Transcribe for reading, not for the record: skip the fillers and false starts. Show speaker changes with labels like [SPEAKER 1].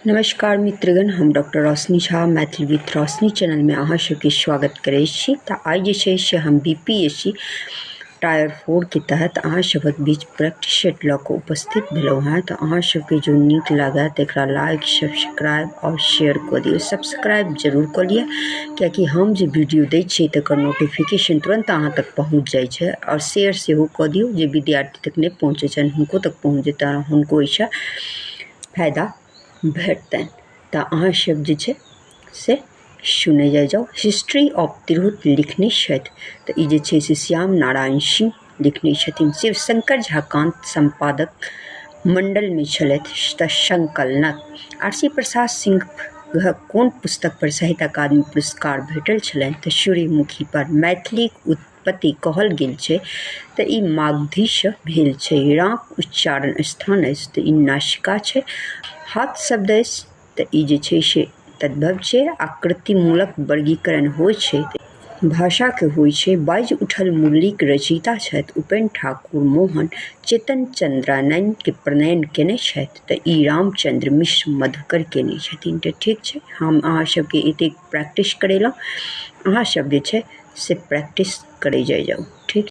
[SPEAKER 1] नमस्कार मित्रगण, हम डॉक्टर रोशनी झा मैथिली विथ रोशनी चैनलमे अहाँ सबके स्वागत करै छी। तऽ आइ जे छै से हम BPSC टायर 4 के तहत अहाँ सभक बीच प्रैक्टिस सेट लऽ कऽ उपस्थित भेलहुँ हेँ। तऽ अहाँ सबके जो नीक लागए तऽ एकरा लाइक, सब्सक्राइब आओर शेयर कऽ दियौ। सब्सक्राइब जरूर कऽ लिअ, कियाकि हम जे वीडियो दै छियै तकर नोटिफिकेशन तुरन्त अहाँ तक पहुँच जाइ छै। आओर शेयर सेहो कऽ दियौ, जे विद्यार्थी तक नहि पहुँचै छनि हुनको तक पहुँच जेतनि, हुनको एहिसँ फायदा भेटतनि। तऽ अहाँ सब जे छै से सुनै जाइ जाउ। हिस्ट्री ऑफ तिरहुत लिखने छथि, तऽ ई जे छै से श्याम नारायण सिंह लिखने छथिन। शिवशंकर झा कान्त सम्पादक मंडलमे छलथि तऽ संकलनक। आरसी प्रसाद सिंह कोन पुस्तक पर साहित्य अकादमी पुरस्कार भेटल छलनि? तऽ सूर्यमुखी पर। मैथिलीक उत्पत्ति कहल गेल छै, तऽ ई मागधीसँ भेल छै। राँक उच्चारण स्थान अछि, तऽ ई नासिका छै। हाथ शब्द अछि, तऽ ई जे छै से तद्भव छै। आकृतिमूलक वर्गीकरण होइ छै, भाषाके होइ छै। बाजि उठल मुरलीक रचयिता छथि उपेन्द्र ठाकुर मोहन। चेतन चन्द्रानयनके प्रणयन केने छथि, तऽ ई रामचन्द्र मिश्र मधुकर केने छथिन। तऽ ठीक छै, हम अहाँ सबके एतेक प्रैक्टिस करेलहुँ, अहाँ सब जे छै से प्रैक्टिस करै जाइ जाउ। ठीक।